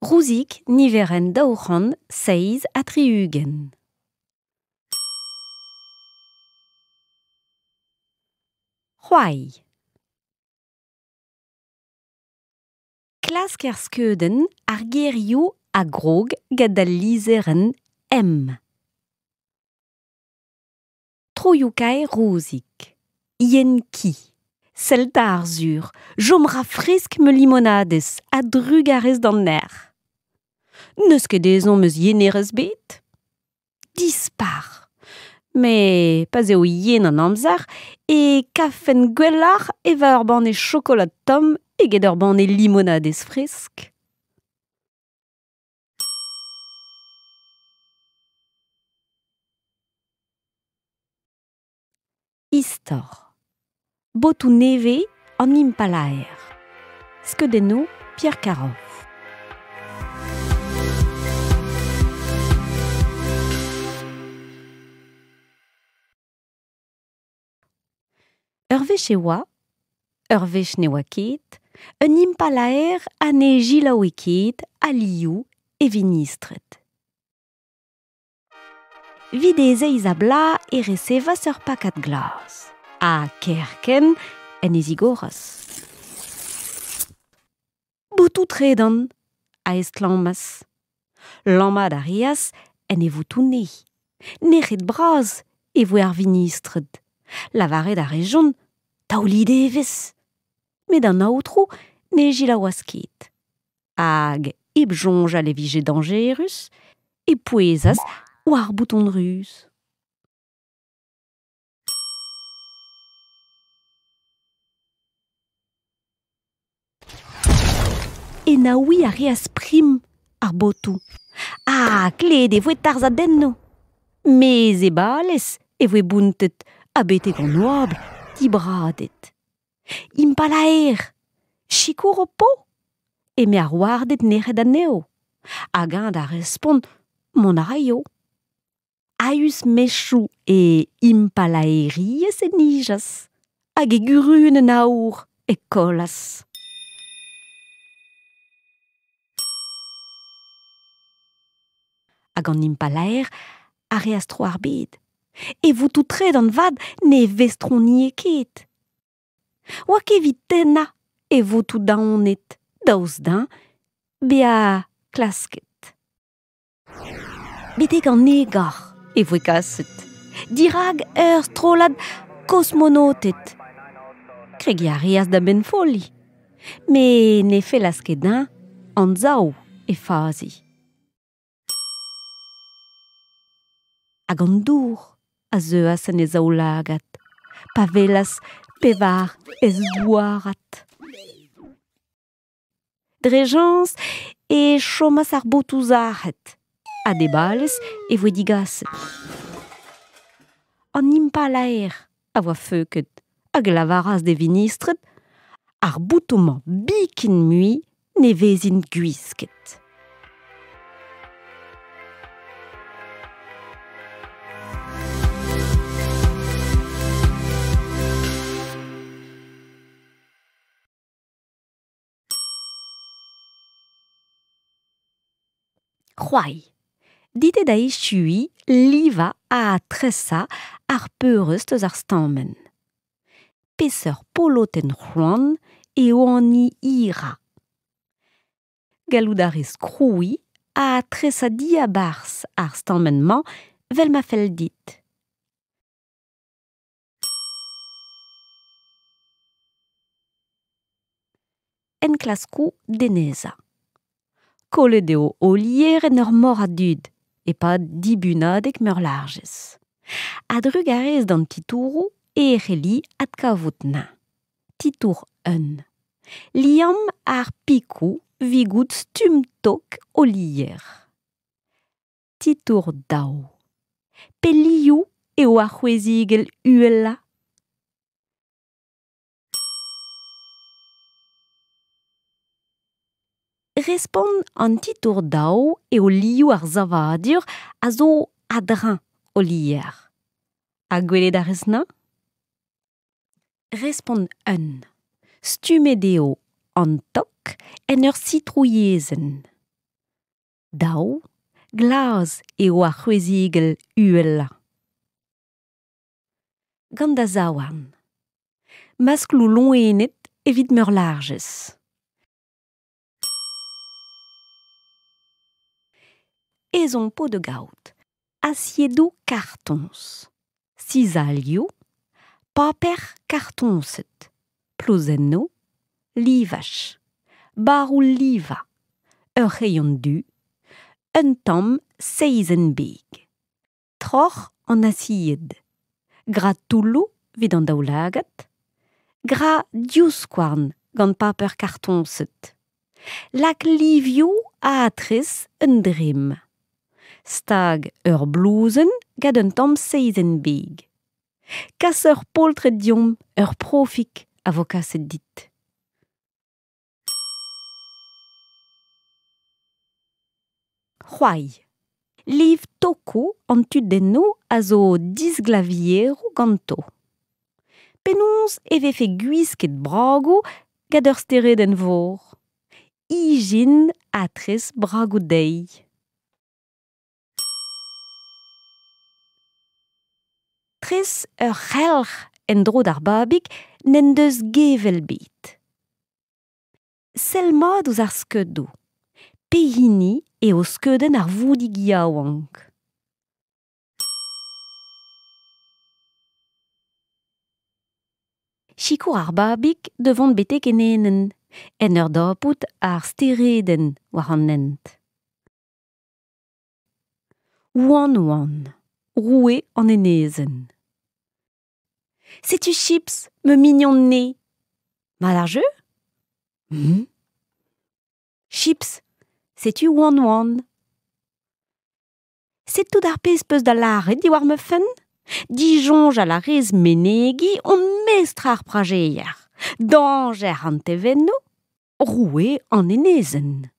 Rouzig niverenn 267. C'hoari. Klask er skeudenn ar gerioù a grog gant al lizherenn M. Troioù-kaer Rouzig. Yen-ki. Sell 'ta Arzhur, chom 'ra fresk ma limonadez a-drugarez d'an erc'h. N'eus ket ezhomm eus yenerez 'bet. Dispar. Met pa'z eo yen an amzer e kavfen gwelloc'h evañ ur banne chokolad tomm eget ur banne limonadez fresk. Istor. Botoù nevez an Impalaer. Skeudennoù Pierre Caroff. Ur wech e oa, ur wech ne oa ket, un impalaer ha ne selaoue ket alioù e vinistred. Evit e zeiz-ha-bloaz e resevas ur pakad glas. Ha kerkent en e zigoras. Botoù tredan, a estlammas. Lammat a reas en e votoù-nez. Nec'het bras e voe ar vinistred. Lavaret a rejont taolit evezh. Met an aotrou ne selaouas ket. Hag hep soñjal e vije dañjerus e pouezas war ar bouton ruz. Enaouiñ a reas prim ar botoù ha klevet e voe tarzhadennoù. Mez e balez e voe bountet ha betek an oabl dibradet. Impalaer, sikour ho po ? eme ar warded nec'het anezho. Hag eñ da respont mont a raio. A-us mechoù e impalaeriezh e nijas hag e gurunenn aour e kollas. Hag an impalaer a reas tro ar bed. E votoù tredan 'vat ne vestronie ket. Oa ket evit tennañ e votoù daonet daoust dezhañ bezañ klasket. Betek an egor e voe kaset, dirak ur strollad kosmonoted. Kregiñ a reas da bennfolliñ, met ne fellas ket dezhañ anzav e fazi. Hag an dour a zeuas en e zaoulagad pa welas pevar ezdouarad. Dre chañs e chomas ar botoù sac'het ha d'e balez e voe digaset. An impalaer a oa feuket hag e lavaras d'e vinistred ar botoù-mañ biken mui ne vezint gwisket. C'hoari. Dit eo da echuiñ livañ ha tresañ ar peurrest eus ar stammenn. Peseurt polotenn c'hoant eo an hini hirañ ? Gallout a rez krouiñ ha tresañ diabarzh ar stammenn-mañ 'vel ma fell dit. Enklaskoù denezañ. Kollet eo Olier en ur mor a dud e-pad dibunadeg Meurlarjez. A-drugarez d'an titouroù e c'helli adkavout 'neñ. Titour un. Liamm ar pikoù 'vigout stumm tok Olier. Titour daou. Pelioù eo ar c'hwezigell uhelañ. Respont an titour daou eo liv ar savadur a zo a-dreñv Olier. Ha gwelet a rez 'nañ ? Respont un. Stummet eo an tok en ur sitrouilhezenn. Dav, glas eo ar c'hwezigell uhelañ. Gant da zaouarn. Maskloù loened evit meurlarjez. Ezhomm 'po da gaout asiedoù kartoñs, sizalioù, paper kartoñset, plouzennoù, livaj, barroù-livañ, ur c'hreion du, un tamm seizenn-beg. Troc'h an asied. Gra toulloù evit an daoulagad. Gra divskouarn gant paper kartoñset. Lak livioù ha tres un dremm. Stag ur blouzenn gant un tamm seizenn-beg. Kas ur poltred deomp, ur profig a vo kaset dit. C'hoari. Liv tokoù an tudennoù a zo disglavieroù ganto. Penaos e vefe gwisket bragoù gant ur steredenn-vor? Ijin ha tres bragoù dezhi. Tres ur c'helc'h en-dro d'ar babig n'en deus gevell ebet. Sell mat ouzh ar skeudoù. Pehini eo skeudenn ar voudig yaouank? Sikour ar babig da vont betek en enenn, en ur dapout ar steredenn war an hent. Oan oan, roue an enezenn. Setu chips, ma mignon-ne. Mat ar jeu? Hmm. Chips, setu oan oan. Setu ar pezh peus da lâret diwar ma fenn? Disoñjal a rez menegiñ on mestr ar prajeier, dañjer an tevennoù, roue an enezenn.